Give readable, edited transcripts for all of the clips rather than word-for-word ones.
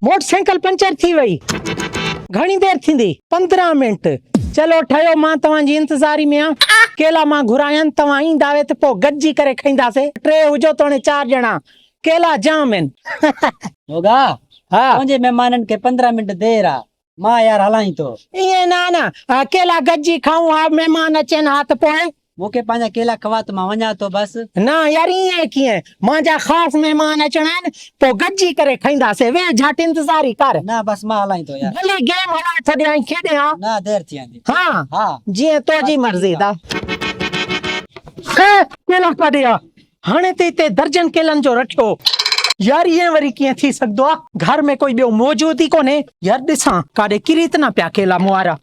Motor cycle puncture ٿي وئي. گهڻي دير ٿيندي؟ 15 منٽ. چلو ٺهيو مان توهان جي انتظاري ۾ آن. ڪيلا مان گهرايان توهان اينداوي ته پوء گڏجي ڪري کائينداسي. ٽي هجو توڻي چار ڄڻا. ڪيلا جام آهن. موڳا، ها. تنهنجي مهمانن کي 15 منٽ دير آ. مان يار هلائين ٿو. ائين نه نه. ڪيلا گڏجي کائون ها مهمان اچن ها ته پوء. مون کي پنهنجا ڪيلا کوا ته مان وڃان ٿو بس. نه يار ائين ڪيئن؟ مانجا خاص مهمان اچڻا آهن پوء گڏجي ڪري کائينداسين. ويهه جهٽ انتظار ئي ڪر. نه بس مان هلائين ٿو يار. ڀلي گيم هلائي ڇڏيان ۽ کيڏين ها. نه دير ٿي ويندي. ها ها. جيئن تنهنجي مرضي دا. ڪيلا ڪاڏي آ؟ هاڻي ته هتي درجن ڪيلن جو رکيو. يار ائين وري ڪيئن ٿي سگهندو آ؟ گهر ۾ ڪوئي ٻيو موجود ئي ڪونهي. يار ڏسان ڪاڏي ڪري ته نه پيا ڪيلا مون وارا.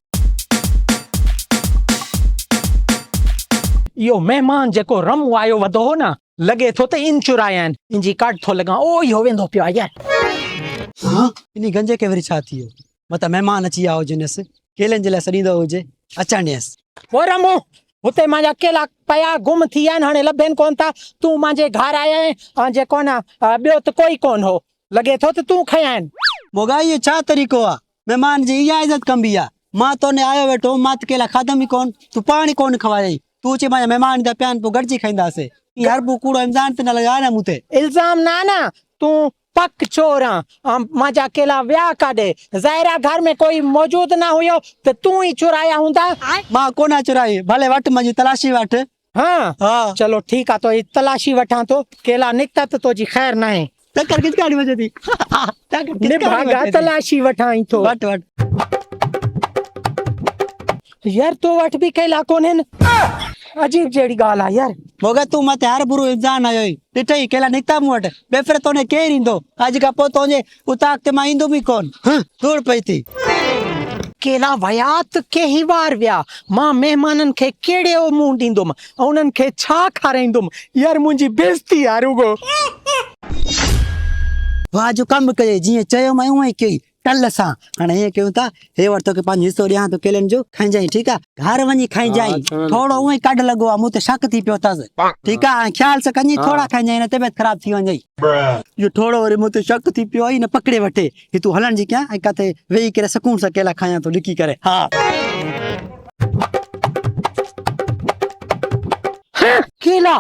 اهو مهمان جيڪو رمون آيو وڌو هو نه، لڳي ٿو ته ان چورايا آهن. ان جي ڪاڍ ٿو لڳان. او اهو ويندو پيو آ يار. ها انهي گنجي کي وري ڇا ٿي ويو؟ متان مهمان اچي ويا هجنس، ڪيلن جي لاء سڏيندو هجي، اچڻ ڏينس. او رمون، هتي مانجا ڪيلا پيا گم ٿي ويا آهن، هاڻي لڀين ڪونه ٿا. تون مانجي گهر آيو آهين ۽ جيڪو نه ٻيو ته ڪوئي ڪونه هو. لڳي ٿو ته تون کنيا آهن. موڳا اهو ڇا طريقو آ؟ مهمان جي اها عزت ڪنبي آ؟ مان تو ڏي آيو ويٺو هوم، مان ته ڪيلا کاڌم ئي ڪونه، تون پاڻ ئي ڪونه کوايائين. تون چئي مانجا مهمان ايندا پيا آهن، پوء گڏجي کائينداسين. اي هربو ڪوڙو الزام ته نه لڳاء نه مون تي. الزام نه نه، تون پڪ چور آن. مانجا ڪيلا ويا ڪاڏي؟ ظاهر آ گهر ۾ ڪوئي موجود نه هيو ته تون ئي چورايا هوندا. مان ڪونه چورائي، ڀلي وٺ منهنجي تلاشي وٺ. ها چلو ٺيڪ آ توجي تلاشي وٺان ٿو، ڪيلا نڪتا ته توجي خير ناهي. تڪڙ ڪچڪاڙي وڃي ٿي. نڀاڳا تلاشي وٺان ئي ٿو. وٺ وٺ. يار تو وٽ به ڪيلا ڪونهن. عجيب جهڙي ڳالهه آ يار. موڳا تون مٿي هر برو الزام هنيو ئي. ڏٺئي ڪيلا نڪتا مون وٽ. ٻيپهر توني ڪير ايندو. اڄ کان پوء تنهنجي اوطاق تي مان ايندم ئي ڪون. ڌوڙ پئي ٿي. ڪيلا ويا ته ڪيهي وار ويا. مان مهمانن کي ڪهڙي منهن ڏيندم ۽ انهن کي ڇا کارائيندم. يار منهنجي بيعزتي آ رڳو. واهه جو ڪم ڪيئي جيئن چيومانء اونئن ئي ڪيئي. ٽل سان هاڻي ائين ڪيون ٿا هي وٺ توکي پنهنجو حصو ڏيان ٿو ڪيلن جو کائجانء ٺيڪ آ گهر وڃي کائجانء ٿورو اونئن ئي ڪاڍ لڳو آ مون تي شڪ ٿي پيو اٿس ٺيڪ آ ۽ خيال سان ڪجين ٿورا کائجانء نه طبيعت خراب ٿي وڃئي اهو ٿورو وري مون تي شڪ ٿي پيو آ نه پڪڙي وٺي هي تون هلڻ جي ڪيان ۽ ڪاٿي ويهي ڪري سڪون سان ڪيلا کايان ٿو لڪي ڪري ها. ڪيلا!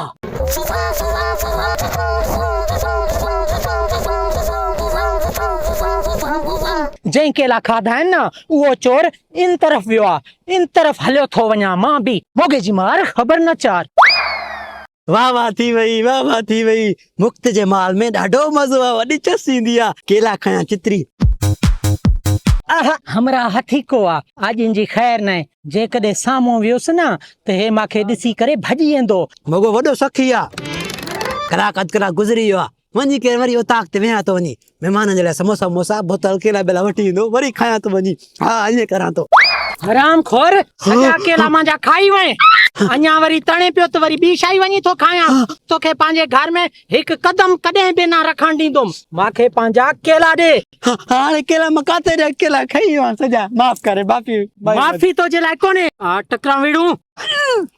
جنهن ڪيلا کاڌا آهن نه اهو چور ان طرف ويو آ، ان طرف هليو ٿو وڃان مان به. موڳي جي مار خبر نه چار. واھ واھ ٿي وئي واھ واھ ٿي وئي مفت جي مال ۾ ڏاڍو مزو آ وڏي چس ايندي آ ڪيلا کايان چتري. اها همراهه هٿيڪو آ، اڄ ان جي خير ناهي، جيڪڏهن سامهون ويس نه ته هي مان کي ڏسي ڪري ڀڄي ويندو. موڳو وڏو سخي آ. ڪلاڪ اڌ ڪلاڪ گذري ويو آ. وڃي ڪري وري اوطاق تي ويهان ٿو وڃي. مهمانن جي لاء سموسا وموسا، بوتل، ڪيلا ٻيلا وٺي ايندو وري کايان ٿو وڃي. ها ائين ڪران ٿو. حرام خور سڄا ڪيلا مانجا کائي وئين. اڃا وري تڻي پيو ته وري ٻي شئي وڃي ٿو کايان. توکي پنهنجي گهر ۾ هڪ قدم ڪڏهن به نه رکڻ ڏيندم. مان کي پنهنجا ڪيلا ڏي. هاڻي ڪيلا مان ڪاٿي ڏيان ڪيلا کائي ويو آهيان سڄا معاف ڪر معافي معافي تو جي لاء ڪونهي آ ٽڪرا ويڙهون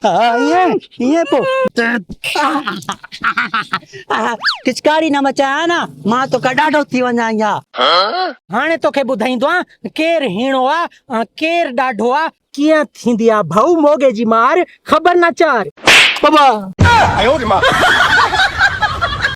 ها ائين ائين پو ڪچڪاري نه مچايان نه مان توکان ڏاڍو ٿي وڃان ها هاڻي توکي ٻڌائيندو آهيان ڪير هيڻو آ ۽ ڪير ڏاڍو آ ڪيئن ٿيندي آ ڀائو موڳي جي مار خبر نه چار بابا.